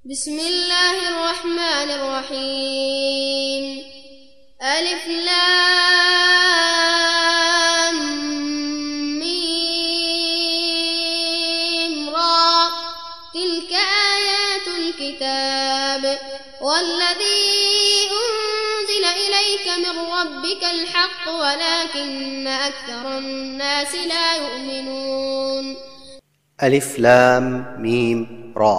Bismillahirrahmanirrahim. Elif Lam Mim Ra. Tilke ayatul kitab. Wellezî unzile ileyke min rabbikel hakk welakinne ekserennâsi lâ yu'minûn. Elif, Lam, Mim, Ra.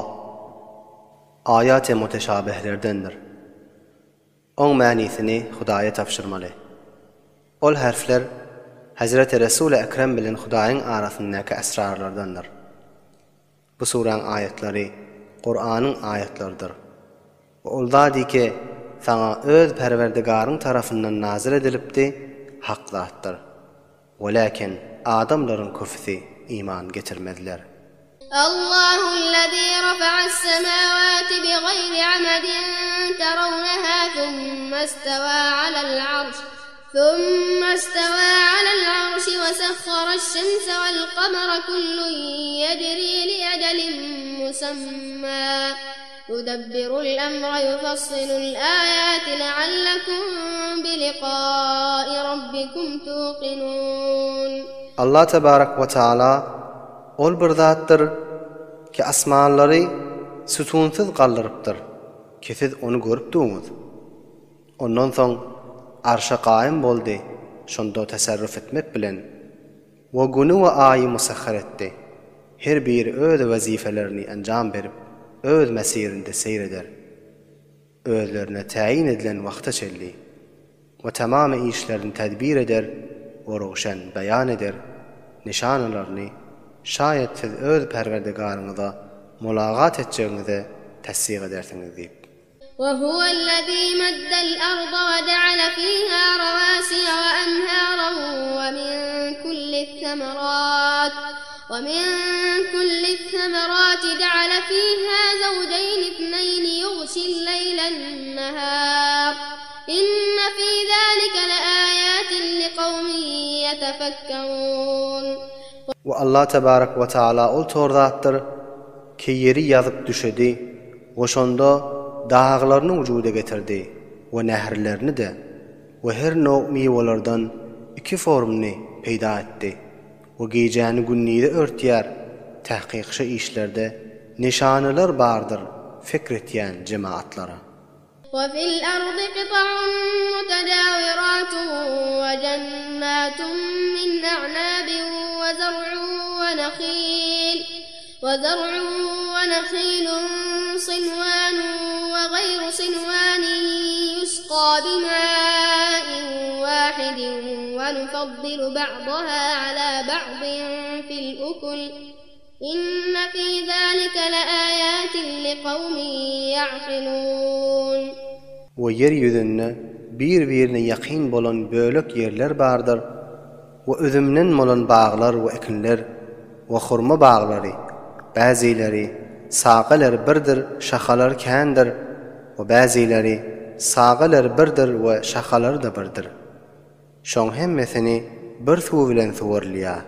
Aýat-y muteşabihlerdendir. Oň manysyny Hudaýa tabşyrmaly. Ol herfler Hezreti Resul-i Ekrem bilen Hudaýyň arasyndaky esrarlardandyr. Bu suraň aýatlary Kuranyň aýatlarydyr. We ol zady ki, saňa öz Perwerdigaryň tarapyndan nazyl edilipdi, hak zatdyr. Welakin adamlaryň köpüsi iman getirmezler. Allahu'llezî rafa'as-semâvâti bigaýri amedin terawneha thummestewâ alel-arş thummestewâ alel-arşi ve sahharaş-şemse vel-kamera kullun yecrî li-ecelin musemmâ Yudebbiru'l-emre yufassilul-âyâti leallekum bi-liqâi rabbikum tuqinûn. Allah tebarek we taala Ol bir zatdyr ki asmanlary sütunsyz galdyrypdyr ki siz ony görüp duňyz. Ondan soň arşa gaýym boldy şonda teserruf etmek bilen we güni we aýy musahhar etdi. Her biri öz wezipelerini enjam berip, öz mesirinde seýr eder. Özlerine täýin edilen wagta çenli. We tamamy işlerini tedbir eder we röwşen beýan eder, nyşanalaryny, şaýat siz öz Perwerdigaryňyza mulagat etjegiňize tassyk edersiňiz diýip. We huwellezî meddel arda we jeale fîhâ rawâsiye we enhâran we min kulli's-semerât we min kulli's-semerâti jeale fîhâ zewjeyn ithneyni ýugşil-leýlen-nehâr inne fî zâlike leâyâtin liqawmin ýetefekkerûn. We Allah tebarek we taala ol tor zatdyr ki ýeri ýazyp düşedi we şonda daglaryny wujuda getirdi we nährlerini-de we her nowg miwelerden iki formny peýda etdi we gijäni gündize örtýär, tahkyk şu işlerde nyşanalar bardyr fikr etýän jemaatlara. We fil ardy kyta'un mutejawiratun we jennatun min a'nabin we zar'un we nahil we zar'un we nahilun sinwanun we gaýru sinwanin ýusga bima'in wahidin we nufaddilu ba'daha ala ba'din fil ukul. Inne fî zâlike leâyâtin liqawmin ya'kilûn. We ýer ýüzünde bir-birine ýakyn bolan bölek ýerler bardyr, we üzümden bolan baglar we ekinler, we hurma baglary, bäzileri sagalary birdir, şahalary kändir, we bäzileri sagalary birdir we şahalary-da birdir. Şoň hemmesini bir suw bilen suwarylýar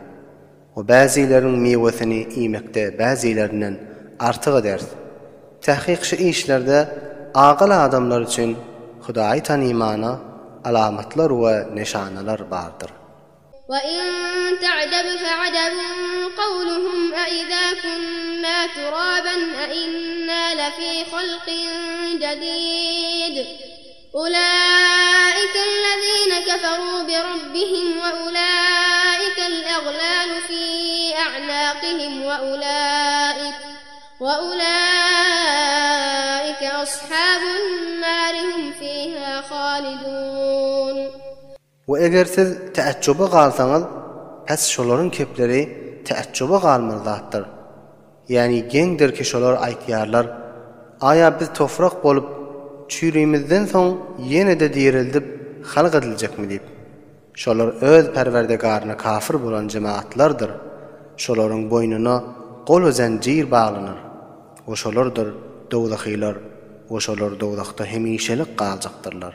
we bäzileriniň miwesini iýmekde bäzilerinden artyk ederis. Takyk şu işlerde agyl adamlar üçin Hudaýy tanymana alamatlar we nyşanalar bardyr. We in ta'jab fe'ajabun kawluhum e'iza kunna turaban e'inna lefî halqin jedîd. Ulaikellezîne keferû birabbihim we ulaikel eglâlu fî a'nâkihim we ulaik we ulaike ashabun nâri hum fîhâ hâlidûn. We eger siz täejjuba galsaňyz, pes şolaryň kepleri täejjuba galmaly zatdyr. Ýagny geňdir ki şolar aýtýarlar, Aýa biz tofrak bolup, çürimizden soň ýene-de direldip halk ediljekmi diýip. Şolar öz Perwerdigaryna kafir bolan jemaatlardyr. Şolaryň boýnuna gol we zenjir baglanar. We şolardyr dowzahylar we şolar dowzahda hemişelik galjakdyrlar.